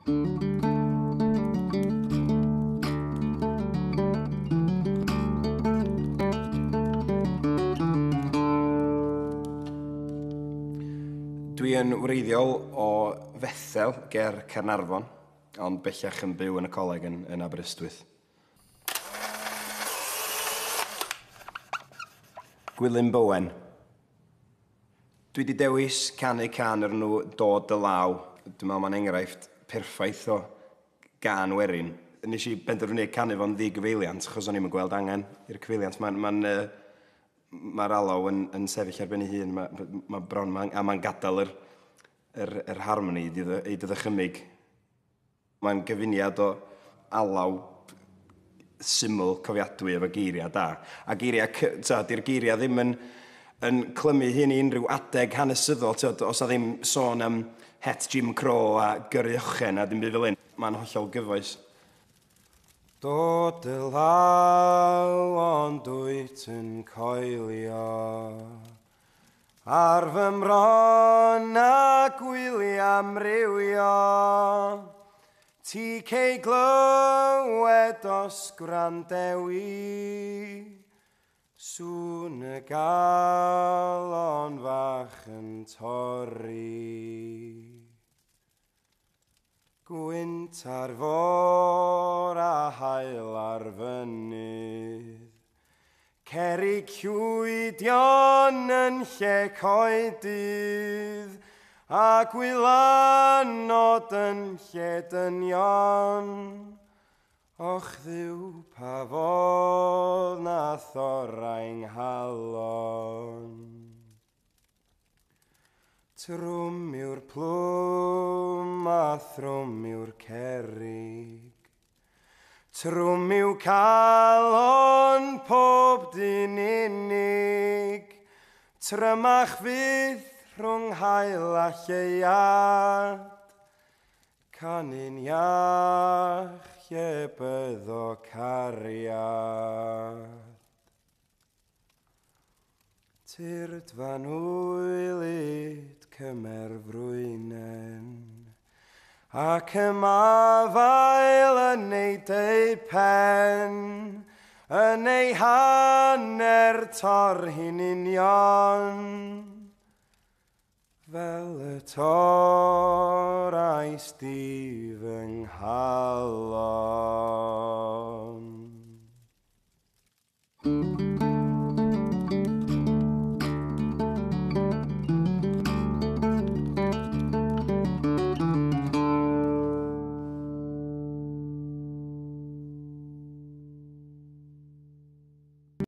Dwi yn wreiddiol o Fethel ger Caernarfon, ond bellach yn byw yn y coleg yn Aberystwyth. Gwilym Bowen. Dwi wedi dewis canu cân o'r enw Dod Dy Law. Dwi'n meddwl mae'n enghraifft perffaith o gân werin. Nes i benderfynu canu fo'n ddigyfeiliant achos o'n i'm yn gweld angen i'r cyfeiliant. Mae'r alaw yn sefyll ar ben ei hun, ma bron, a mae'n gadael yr harmoni i dy ddychymyg. Mae'n gyfuniad o alaw syml cofiadwy efo geiriau da. A geiriau, di'r geiriau ddim yn clymu hyn i unrhyw adeg hanesyddol, os a ddim sôn am het Jim Crow a gyrru ochen a dim byd fel un. Mae'n hollol gyfoes. Dod dy law ond dwyt yn coelio ar fy mron a gwyliau amrywio. Ti cei glywed os gwrandewi, sŵn y galon fach yn torri. Gwynt ar fôr a haul ar fynydd, cerrig llwydion yn lle coedydd, a gwylanod yn lle dynion. Och Dduw, pa fodd na thorrau nghalon. Trwm yw'r plwm a thrwm yw'r cerrig, trwm yw calon pob dyn unig, trymach fyth rhwng haul a lleuad, canu'n iach lle byddo cariad. Tyrd fan hwylyd cymer frwynen, ac ymafael yn ei deupen, yn ei hanner tor hi'n union, fel y torrais di fy nghalon.